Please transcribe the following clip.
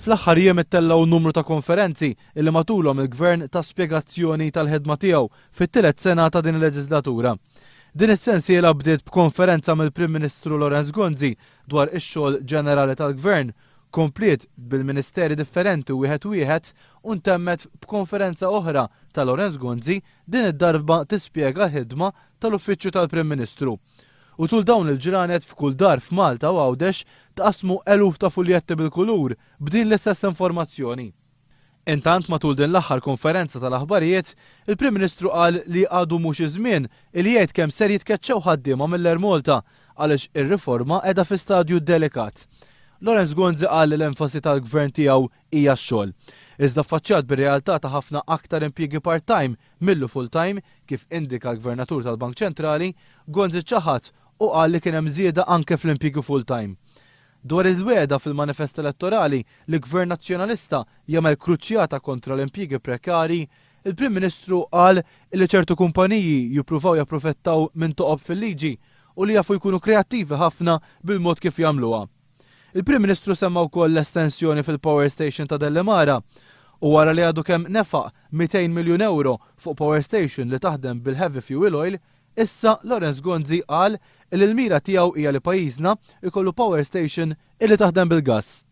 Fl-aħħar jiem ittellgħu numru ta' konferenzi illi matulhom il-Gvern ta spjegazzjoni tal-ħidma tiegħu fit-tielet sena ta' din il-leġislatura. Din is-sensiela bdiet b'konferenza mill-Prim Ministru Lawrence Gonzi dwar ix-xogħol ġenerali tal-Gvern, kompliet bil-ministeri differenti wieħed wieħed u ntemmet b'konferenza oħra ta' Lawrence Gonzi din id-darba tispjega l-ħidma tal-Uffiċċju tal-Prim Ministru. U tul dawn il-ġranet f'kull dar f'Malta u Għawdex tqassmu eluf ta' fuljetti bil-kulur b'din l-istess informazzjoni. Intant matul din l-aħħar konferenza tal-aħbarijiet, il-Prim Ministru qal li għadu mhux iż-żmien li jgħid kemm ser jitkeċċew ħaddiema mill-Air Malta għaliex ir-riforma qiegħda fi stadju delikat. Lawrence Gonzi qal li l-enfasi tal-Gvern tiegħu hija x-xogħol. Iżda ffaċċjat bir-realtà ta' ħafna aktar impjiegi part-time millu full-time, kif indika l-Gvernatur tal-Bank Ċentrali, Gonzi ċaħad u qal li kien hemm żieda anke fl-impjiegi full-time. Dwar il-wegħda fil-manifest elettorali li Gvern Nazzjonalista jagħmel kruċjata kontra l-impjiegi prekarji, il-Prim Ministru qal li ċertu kumpaniji jippruvaw japprofettaw minn toqob fil-liġi u li jafu jkunu kreattivi ħafna bil-mod kif jagħmluha. Il-Prim Ministru semma wkoll l-estensjoni fil-power station ta' Delimara u wara li għadu kemm nefaq 200 miljun ewro fuq power station li taħdem bil-heavy fuel oil, issa Lawrence Gonzi qal li l-mira tiegħu hija li pajjiżna jkollu power station illi taħdem bil-gass.